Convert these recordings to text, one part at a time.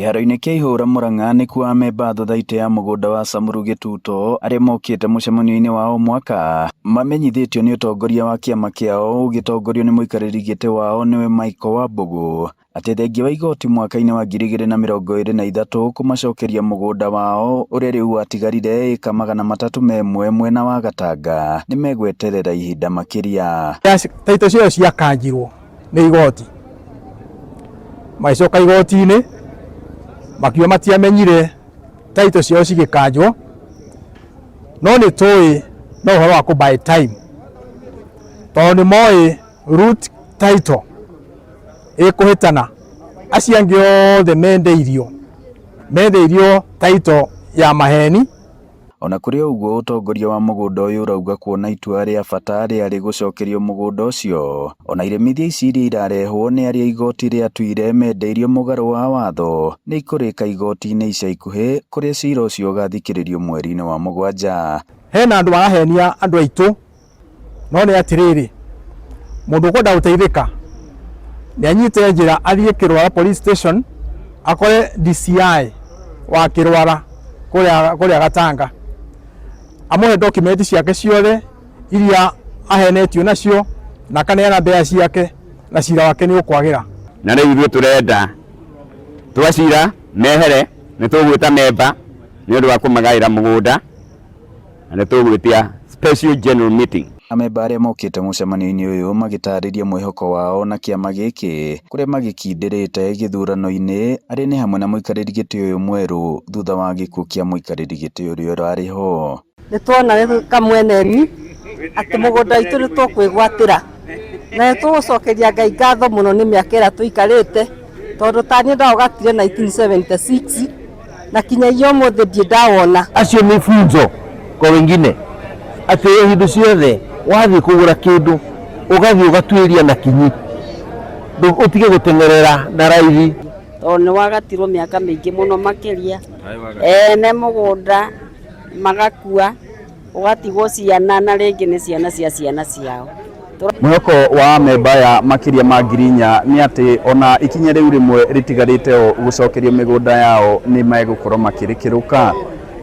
Kĩharo-inĩ kĩa Ihũra Murang'a nĩkuo amemba a thothaitĩ ya mũgũnda wa Samburu Gĩtuto arĩa mokĩte mũcemanio-inĩ wa o mwaka mamenyithĩtio nĩ ũtongoria wa kĩama kĩao ũgĩtongorio nĩ mũikarĩri gĩtĩ wao nĩwe Michael Wambugu atĩ thengia wa igoti mwaka-inĩ wa 2023 kũmacokeria mũgũnda wao ũrĩa rĩu watigarire ĩka 301 mwena wa Gatanga nĩ megweterera ihinda makĩria. Taito ciao ciakanjirwo nĩ igoti, magĩcoka igoti-inĩ makiuga matiamenyire taito ciao cigĩkanjwo, no nĩ tũĩ no ũhoro wa kũ buy time, tondũ nĩ moĩ root title ĩkũhĩtana, acio angĩ othe mendeirio title ya maheni. Ona kũrĩ ũguo ũtongoria wa mũgũnda ũyũ ũrauga kuona itua rĩa bata rĩarĩ gũcokerio mũgũnda ũcio ona iremithia ici iria irarehwo nĩ arĩa igoti rĩatuire mendeirio mũgarũ wa watho nĩ ikũrĩka igoti-inĩ ica ikuhĩ kũrĩa cira ũcio ũgathikĩrĩrio mweri-inĩ wa mũgwanja. Hena andũ marahenia andũ aitũ, no nĩ atĩrĩrĩ, mũndũ ũkwenda gũteithĩka nĩ anyite njĩra athiĩ Kĩrwara police station akore DCI wa Kĩrwara kũrĩa Gatanga, amũhe document ciake ciothe iria ahenetio nacio na akaneana mbeca ciake na cira wake nĩ ũkwagĩra. Na rĩu ithuĩ tũrenda twacira mehere, nĩ tũgwĩta memba nĩ ũndũ wa kũmagaĩra mũgũnda na nĩ tũgwĩtia special general meeting. Amemba arĩa mokĩte mũcemanio-inĩ ũyũ magĩtarĩria mwĩhoko wao na kĩama gĩkĩ kũrĩa magĩkindĩrĩte gĩthurano-inĩ arĩa nĩ hamwe na mũikarĩri gĩtĩ ũyũ mwerũ thutha wa gĩkuũ kĩa mũikarĩri gĩtĩ ũrĩa ũrarĩ ho. Nĩ tuona kamweneri atĩ mũgũnda witũ nĩ tũkwĩgwatĩra na nĩ tũgũcokeria Ngai ngatho mũno nĩ mĩaka ĩrĩa tũikarĩte, tondũ ta niĩ ndaũgatire 1976 na kinyagia ũmũthĩ ndirĩ ndawona. Acio nĩ funzo kwa wengine atĩ hĩndĩ ciothe wathiĩ kũgũra kĩndũ ũgathiĩ ũgatuĩria na kinyi, ũtige gũteng'erera na raithi. Tondũ nĩ wagatirwo mĩaka mĩingĩ mũno makĩria, ene mũgũnda magakua, ũgatigwo ciana na rĩngĩ nĩ ciana cia ciana ciao. Mwĩhoko wa amemba aya makĩria ma 4,000 nĩ atĩ ona ikinya rĩu rĩmwe rĩtigarĩte o gũcokerio mĩgũnda yao nĩ megũkorwo makĩrĩkĩrũka.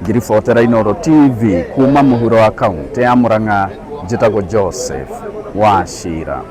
Ngĩribotera Inooro TV kuma mũhuro wa kaũntĩ ya Murang'a, njĩtagwo Joseph Wachira.